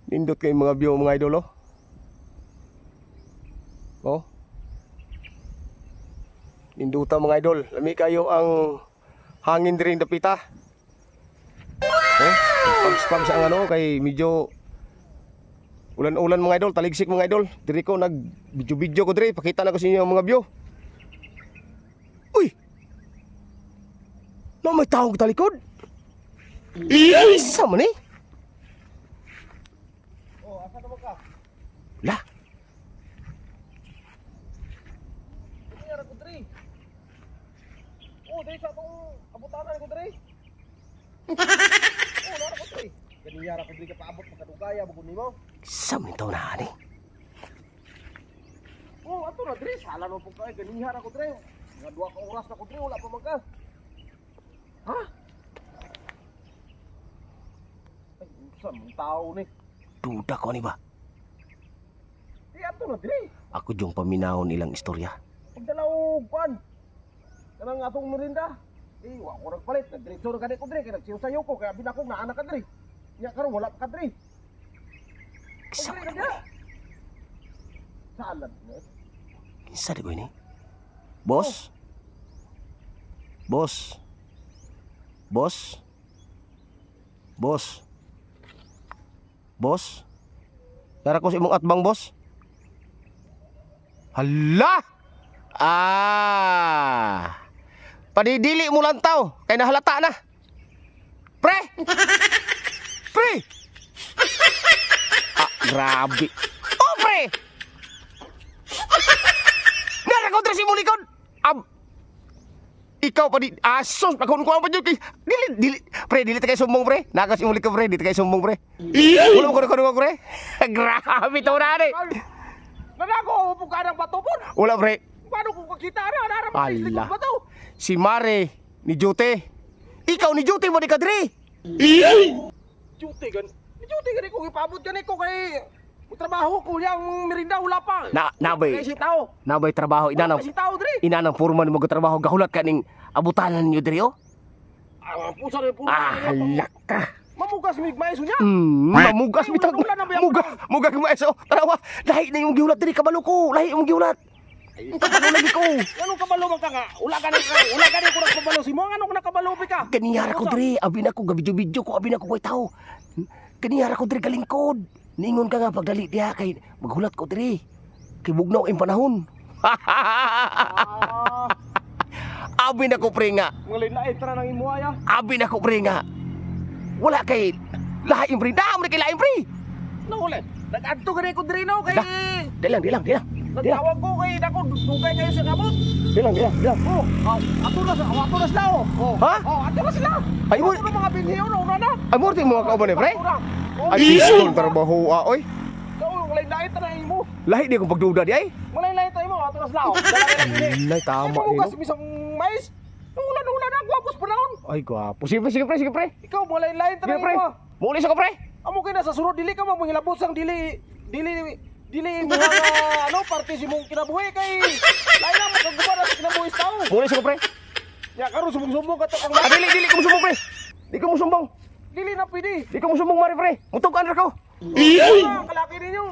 Nindot kay mga view, mga idol, oh. Oh. Ninduta, mga idol. Lami kayo ang hangin diri dapita. Oh, pags-pags ang ano kay medyo ulan-ulan, mga idol, taligsik, mga idol. Diri ko nag video-video ko diri, pakita na ko sa inyo ang mga view. Uy! Na may taong talikod. Isa man eh. Oh, asa na ba ka? La, Kanya ra ko diri. Oh, diri sa atong abutanan ko diri. Oh, nara ko diri. Ganiya ra ko diri ka paabot magkadugaya bugod nimo. Isa man ito na ani. Oh, ato na diri sala no pud kay ganiya ra ko diri. Mga 2 ka oras na ko diri, wala pa man ka. Ha? Ay, unsa man tao ni? Duda ko ani ba? Di ato na diri. Ako yung paminawon ilang istorya. Pagdala og kuan. Kanang atong merinda. Eh, wa ko nagpalit. Nagdiretso ra gani ko diri kay nagsiyo-sayo ko kay abi na akong naa na ka diri. Nya karon wala pa ka diri. Isa Diri man ka ito dira. ni. Saan ni? Isa di ko ini. Boss? Boss? Boss? Boss? Boss? Tara ko sa imong atbang, boss. Hala! Ah! Padidili mo lang tao, kay nahalata na. Pre! Pre! Ah, grabe. Oh, pre! Nara ko sa imong likod. Ab ikaw pa di asos pakon ko pa jud kay dili dili, pre, dili ta kay sumbong, pre. Nakas imong likod, pre, dili ta kay sumbong, pre. Wala ko ko pre. Grabe to na ni. Nanago mo ka ng bato po. Wala, pre. Paano kung kakita na? Nara mo sa Ala. likod bato. Si Mare ni Jute. Ikaw ni Jute mo di ka diri. Duty gan. Duty gani ko ipabot gani ko kay trabaho ko yang merinda wala pa. Na nabay. Kay si tao. Nabay trabaho ina Wala nang pa si tao diri. Ina nang forma ni magtrabaho gahulat ka ning abutanan ninyo diri, oh. Ah, pusa rin pusa. Ah, halak ka. Mamugas mig maiso niya. Mamugas Ay, bitag. wala na ba yung Muga, muga kumaiso. Tarawa, lahi na yung gihulat diri, kabalo ko. Lahi yung gihulat. Kabalo lagi ko. Anong kabalo man ka nga? Wala ka na ko nagpabalo si mo. Anong nakabalo ka? Ganiyara ko diri, abi na ko gabidyo-bidyo ko, abi na ko kay tao. Ganiyara ko diri galingkod. Ningon ka nga pagdali diha kay maghulat ko diri. Kay bugnaw ang panahon. Ah, Abi na ko, pre, nga. mga lain tara nang imo ay. Abi na ko, pre, nga. Wala kay lahi pre. Damo na kay lahi, pre. No ulit. Nag-adto gani ko diri no kay Di lang, di lang, di lang. Di lang, nagtawag ko kay dako dugay kayo sa kamot. di lang, di lang, di lang. Oh, oh, ato na sa ato na sila oh. Oh. Ha? Oh, ato na sila. Ay, mo Ato na mga binhiyo no una na. Ay mo mga kauban ni pre. Ato na. Oh, Ay pistol trabaho ah, oy. Oh, walay lain ta na imo. Lahi di akong pagduda di ay. Walay lain ta imo, ato na sila oh. Dala ka na binhi. Ay, tama Ay, din. mamugas No? misang mais. Ulan-ulan na gwapos panahon. Ay, gwapo. Sige, pre, sige, pre, sige, pre. Ikaw walay lain ta Sige, na pre. imo. Muli sa ko, pre. Amo kay na sa sunod dili ka mo manghilabot sang dili dili dili mo nga ano parte si mong kinabuhi kay lain na makaguba na sa kinabuhi sa tao. Muli sa ko, pre. Ya karon sumbong-sumbong ka to kang Ah, dili, dili ko musumbong, pre. Di ko musumbong. dili na pwede. Di ko musumbong, mare, pre. Mutugan ra ko. Ah, kalaki ninyo.